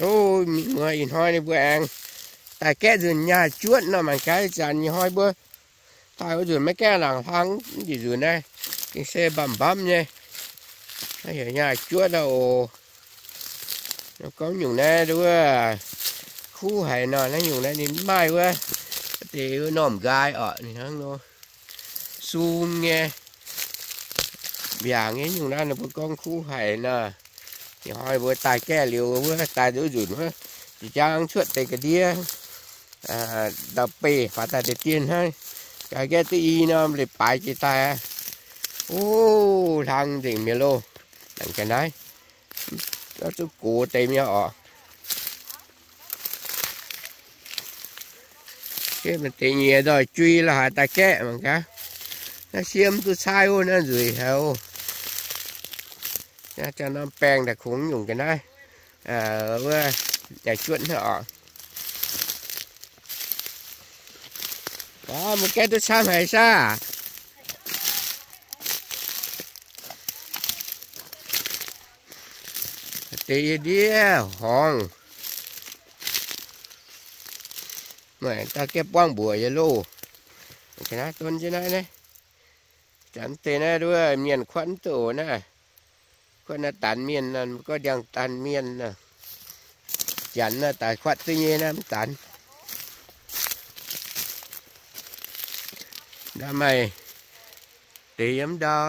Ov, mienh muoz, ih hnoi ninh mbuo aengx daaih gaeqv nzunc nyaah juotv nor mangc gaax. Ih zanc ih hnoi mbuo daaih wuov nzunc maiv gaeqv laangc hlang, mv njiec nzunc naaiv gengh se mbamv mbamv nyei. Naaiv heuc nyaah juotv aqv oc. Gorngv nyungc naaiv wuov kuv haic nor, naaiv nyungc naaiv ninh maaih wuov deix wuov normh nqaai orqc, ninh hnangv nor sung nyei, mbiaangc nyei nyungc naaiv ninh mbuo gorngv kuv haic nor. Ih hnoi mbuo daaih gaeqv liuz wuov, daaih nduqc nzunc wuov, jiex jangv cuotv deix ga'ndiev ndau-beih faaux daaih deix dien hnangv. Gaax gaeqv duqv i norm leiz-baaix jiex daaih aqv. Ov, hlang nzengc mi'aqv loh. Mangc gaax naaiv, zuqv gox deix mi'aqv orqc. Maaih deix nyiex nzoih jui la'haaix daaih gaeqv mangc gaax. Naaiv siev mv duqv caaiv ov, naaiv nzueic haic ov. Naaiv norm baengh daaih kungx nyungc ga'naaiv wuov nyaah juotv hnangv orqc. Mbuo gaeqv duqv camv haic saah. Deix yie ndiev horngz. Maaih dauh gaeqv buangv mbuoqc yie loh. Naaiv donv jienv naaiv naaiv. Janx deix naaiv nduov mienh kuotv mv duqv oc naaiv. Kuotv naaiv daanx mienh nor, mbuo gorngv ndiangx-daanh mienh nor. Janx naaiv daaih kuotv duqv nyei naaiv mv daanx. Naaiv maaih deix yiem ndau,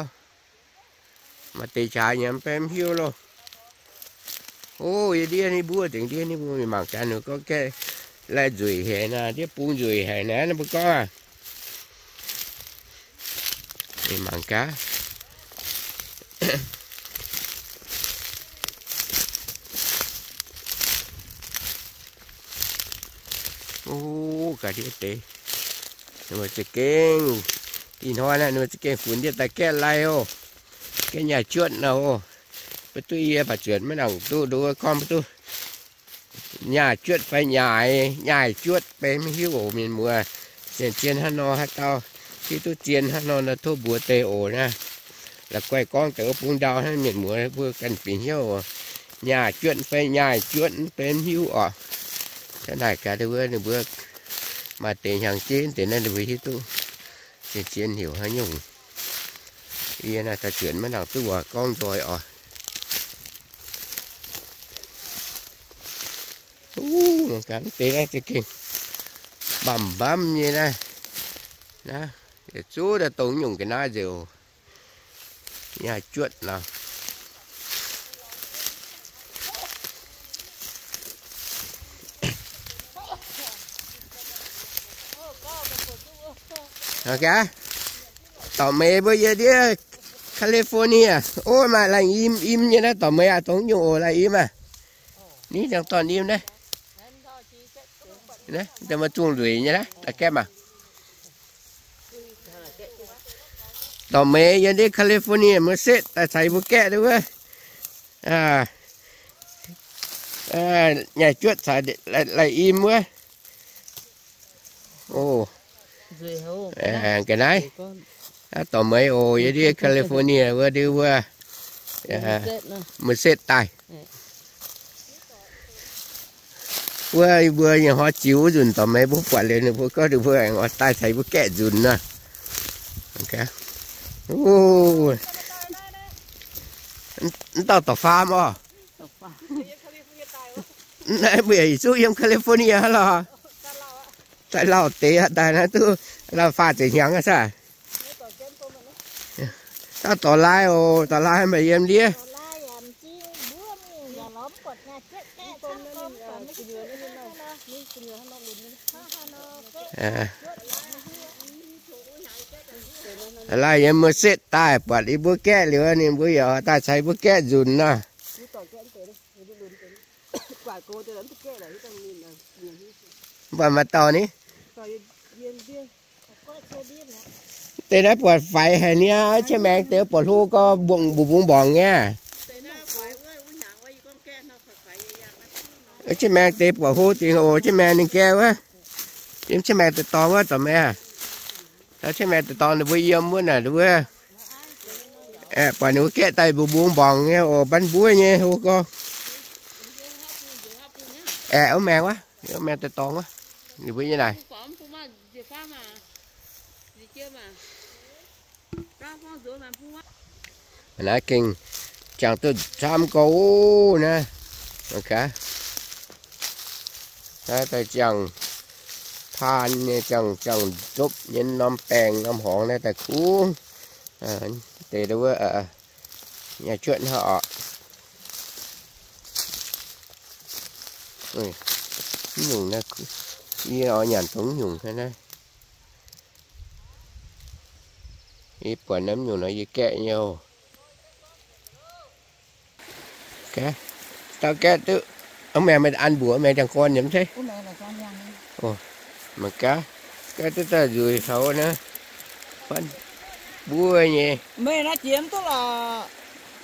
maaih deix qaax nyei mv bei mv hiuv loh. Ov, yie ndiev ninh mbuo, dengx ndiev ninh mbuo mingh mangc gaax, ninh gorngv gaeqv lai nzueic haic naaiv, ndiev bung nzueic haic naaiv, ninh mbuo gorngv aqv. Mingh mangc gaax. Ov, ga'ndiev deix. Ninh mbuo za'gengh, ih hnoi naaiv ninh mbuo za'gengh funx ndiev daaih gaeqv lai oc. Gaeqv nyaah juotv nor oc. Mv duqv yie baac zuotc maiv nangc duqv nduov gorngv mv duqv nyaah juotv fai nyaaic, nyaah juotv benx maiv hiuv oc mienh muoz. Zien-zien hnangv nor haaix dauh hiuv duqv zien hnangv nor, nor tov mbuox deix oc naaiv. La'guaih gorngv deix wuov bung ndau hnangv, mienh muoz mbuo ganh fingx hnyouv oc. Nyaah juotv fai nyaah juotv benx maiv hiuv oc. Hnangv naaic gaax wuov ninh mbuo maaih deix hnyangx-jeiv deix naaiv ninh mbuo hiuv duqv zien-zien heuc haaix nyungc. Yie naaiv daaih zuotc maiv nangc duqv waac gorngv nzoih oc. Ov, mangc gaax deix naaiv za'gengh mbamv mbamv nyei naaiv. Naaiv yietc zungv daaih dongh nyungc ga'naaiv nzengc oc. Nyaah juotv nor. Gaax, dorc meix mbuo yie ndiev California. Ov, maaih laih im im nyei naaiv dorc meix aqv, dongh nyungc oc, laih im aqv. Ni ziangh dorn im naaiv. Naaiv maaih zungh nzueic nyei naaiv, da'gaeqv maah. Dorc meix yiem ndiev California Merced daaih caux yie mbuo gaeqv duqv wuov. Nyaah juotv caux laih im wuov. Ov, ga'naaiv, dorc meix oc, yiem ndiev California wuov ndiev wuov, Merced daaih. Wuov mbuo nyei hnoi ziux wuov nzunc dorc meix mbuo buatc liuz ninh mbuo gorngv ninh mbuo aengx oix daaih caux yie mbuo gaeqv nzunc nor. Mv dauh dorc faam oc. Naaiv mbuo yaac zuqv yiem California lorqc. Daaih lauh deix daaih naaiv duqv lauh faah ziepc hnyangx aqv saah. Dauh dorc laaix oc, dorc laaix maaih yiem ndiev. Laaix yiem Merced daaih buatc yie mbuo gaeqv liuz, ninh mbuo yaac daaih caux yie mbuo gaeqv nzunc nor. Mv baac maaih dauh ni. Deix naaiv buatc faix haic niaa, qiex maengx deix buatc hlo gau, mbungx mbungx mborngc nyei. Qiex maengx deix buatc hlo dingc oc, qiex maengx ninh gae wuov. Yiem qiex maengx deix dorngx wuov dorc meix aac. Taux qiex maengx deix dorngx ninh mbuo yiem wuov naaic wuov. Buatc ninh mbuo gaeqv daaih mbungx mbungx mborngc nyei oc, mbanv mbuov nyei hlo gau. Aeqv, wuov maengx wuov, wuov maengx daaih dorngx wuov. Ninh mbuo nyei naaic. Naaiv gengh jangx duqv camv gau naaiv. Mangc gaax. Naaiv daaih jangx paan nyei, jangx, jangx ndopv nyei norm baengh norm horngz naaiv daaih kungx deix wuov nyaah juotv hnangv oc. Mv nyungc naaiv, yie oix nyanc dongh mv nyungc naaiv. Yie buatc naaiv mv nyungc nor yie gaeqv nyei oc. Dauh gaeqv duqv, meih an mbuoqc meih jangx gorn nyei mv zeiz? Mangc gaax, gaeqv duqv daaih nzueic faaux naaiv, buov nyei.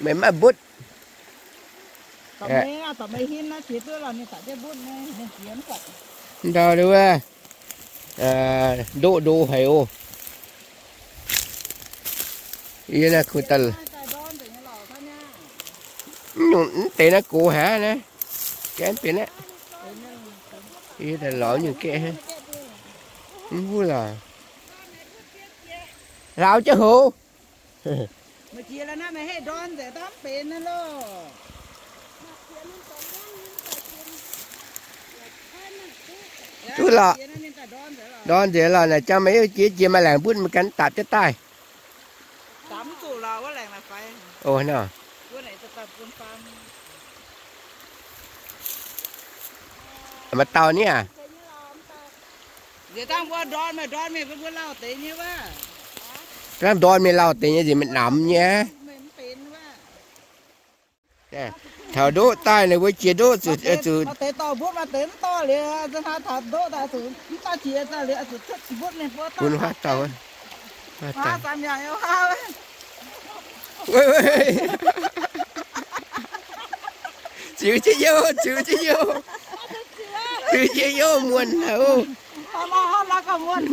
Meih maiv mbutv. Ndau wuov, ndoqv ndo haic oc. Yie naaiv kuh daaih, mv nyungc mv deix naaiv gox haic naaiv, gaeqv mv benx aqv. Yie daaih lorz nyungc gaeqv, mv huv lorqc. Hlauv jienv hoz. Duqv lorqc. Ndorn nzengc lorqc, naaic jangx meih jiex jiex maaih laengc mbutv meih gan dapc jienv daaih. Maaih dauh ni aac? Hnangv ndorn mingh lauh deix nyei nzengc, meih namx nyei. Taux ndoqv daaih ninh mbuo jiex ndoqv zuqc, zuqc. Bun huaav dauh. Ziux jienv youh, ziux jienv youh. Ziux jienv youh muonh haic oc.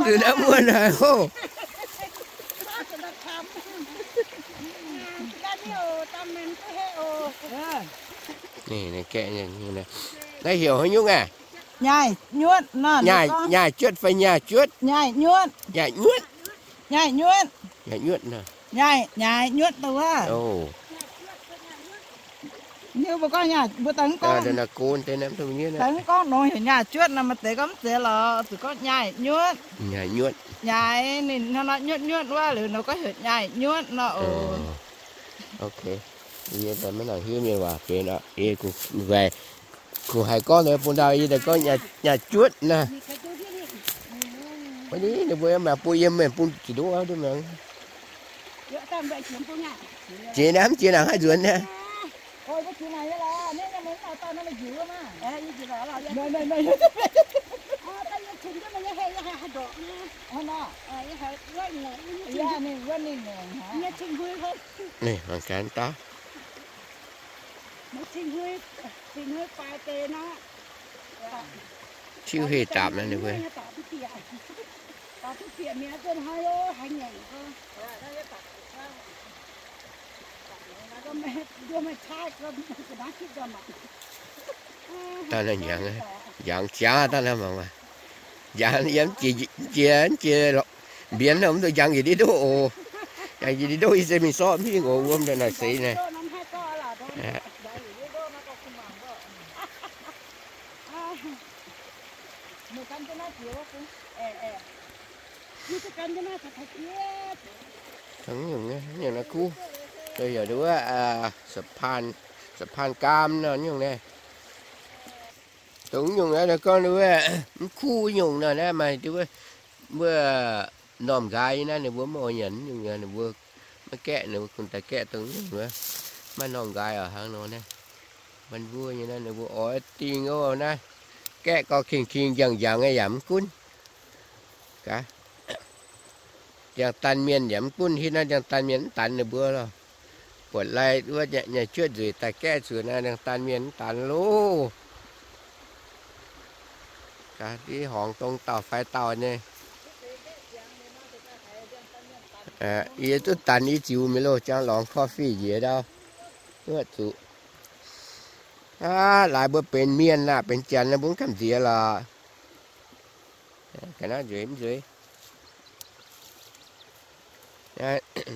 Ziux naaiv muonh haic oc. Naaiv heuc haaix nyungc aah? Nyaaih nyuotv, nyaaih juotv fai nyaaih juotv? Nyaaih nyuotv. Nyaaih nyuotv. Nyaaih nyuotv. Nyaaih nyuotv. Nyaaih nyuotv wuov. Mbuo gorngv, mbuo daaih mv gorngv nor heuc nyaaih juotv nor, maaih deix gorngv mv zeiz lorqc, zuqc gorngv nyaaih nyuotv. Nyaaih ninh hnangv nor nyuotv nyuotv wuov, liuz nor gorngv heuc nyaaih nyuotv nor oc. Yie maiv nangc hiuv mienh waac benx oc. Yie kungx haiz gorngv nor bun ndau yie daaih gorngv nyaaih juotv naaiv. Ninh mbuo maaih bun yiem mienh bun jiex ndoqv duqv mangc. Jiex naaiv mv jiex naaic haaix nzuonx naaiv. Ninh mangc gaax daaih. Tiuv heh dapc naaiv ninh mbuo. Daaih naaiv njangx, njangx jaax daaih naaiv mangc maah. Njangx yiem jiex, jiex, jiex mbienx mv duqv njangx yietc diqv ndoqv oc. Njangx yietc diqv ndoqv yie se mingh sortv mv hingh oc, wuom daaih naaic seix naaic. Dongh nyungc, nyungc naaiv kuv, heuc wuov, สะพาน สะพานกาม nor nyungc naaiv. Dongh nyungc naaiv gorngv wuov, mv kuv nyungc nor naaiv maaih wuov, wuov normh nqaai nyei naaiv ninh mbuo mv oix nyanc nyungc, ninh mbuo maiv gaeqv, ninh mbuo kungx daaih gaeqv dongh nyungc wuov. Maiv normh nqaai oc, hnangv nor naaiv. Mbuo nyei naaiv ninh mbuo oix dingh oc naaiv. Gaeqv gau king-king njang-njang nyei yaac mv gunv. Gaax, njang-dan mienh yaac mv gunv, hitv naaiv njang-dan mienh mv danx ninh mbuo lorh. Buatc lai wuov nyaaih juotv nzueic daaih gaeqv zuqc naaiv njang-dan mienh mv danx loh. Gaax, div horngz dong dauh fai dauh nyei. Yie duqv danx i ziux mingh loh, jangx lorngx coffee njiec ndau. Wuov zuqc Aav, laaix mbuo benx mienh aqv, benx janx mbuo mv gamh nziex lorqc. Ga'naaiv nzueic mv nzueic?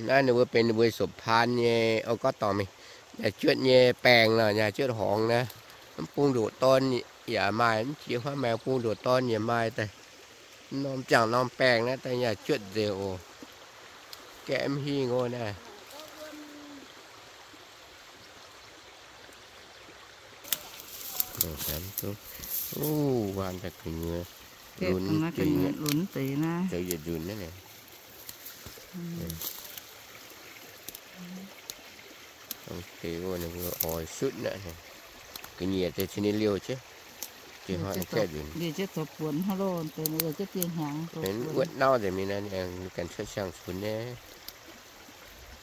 Naaiv ninh mbuo benx ninh mbuo sopv-paan nyei, o, gorngv dorngc mingh, nyaah juotv nyei baengh nor, nyaah juotv horngz naaiv, mv bung ndoqc dorn yaac maaih, mv jiex huaav maengx bung ndoqc dorn yaac maaih daaih. Norm jangc norm baengh naaiv daaih nyaah juotv nzengc oc. Gaeqv mv hingh oc naaiv. Wuov, waan daaih gu'nyuoz, lunx deix naaiv. Dongh deix wuov ninh mbuo oix sutv naaiv, ga'nyiec deix cin ninh liouh jienv, deix hnoi gaeqv nzunc. Wuotv nauv nzengc mingh naaiv, ganh cuotv siang-cunx nyei.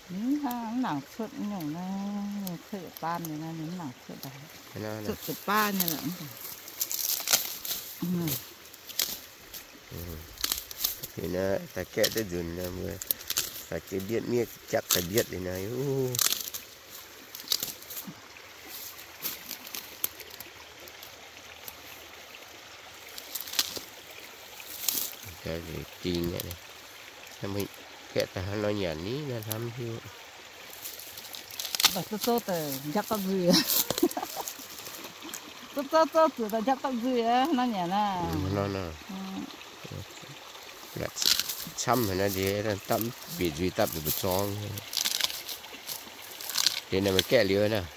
Mv nangc cuotv nyungc naaiv, cuotv yietc baan liuz naaiv, ninh mv nangc cuotv daaih. Cuotv yietc baan nyei lorqc. Liuz naaiv daaih gaeqv duqv nzunc, daaih ga'mbietv miev jatv daaih mbietv liuz naaiv. Ding, gaeqv daaih hnangv nor nyanc ni, naaiv hnamv hiuv. Zoux zoux daaih njapv dapv nzuih. Zoux zoux zoux zuqc daaih njapv dapv nzuih aqv, naaiv nyanc aqv. Camv haic naaiv ndiev, dapv mbiec nzuih dapv mbu'zorng. Liuz naaiv meih gaeqv liuz naaiv.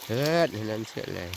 Cuotv naaiv cuotv laih.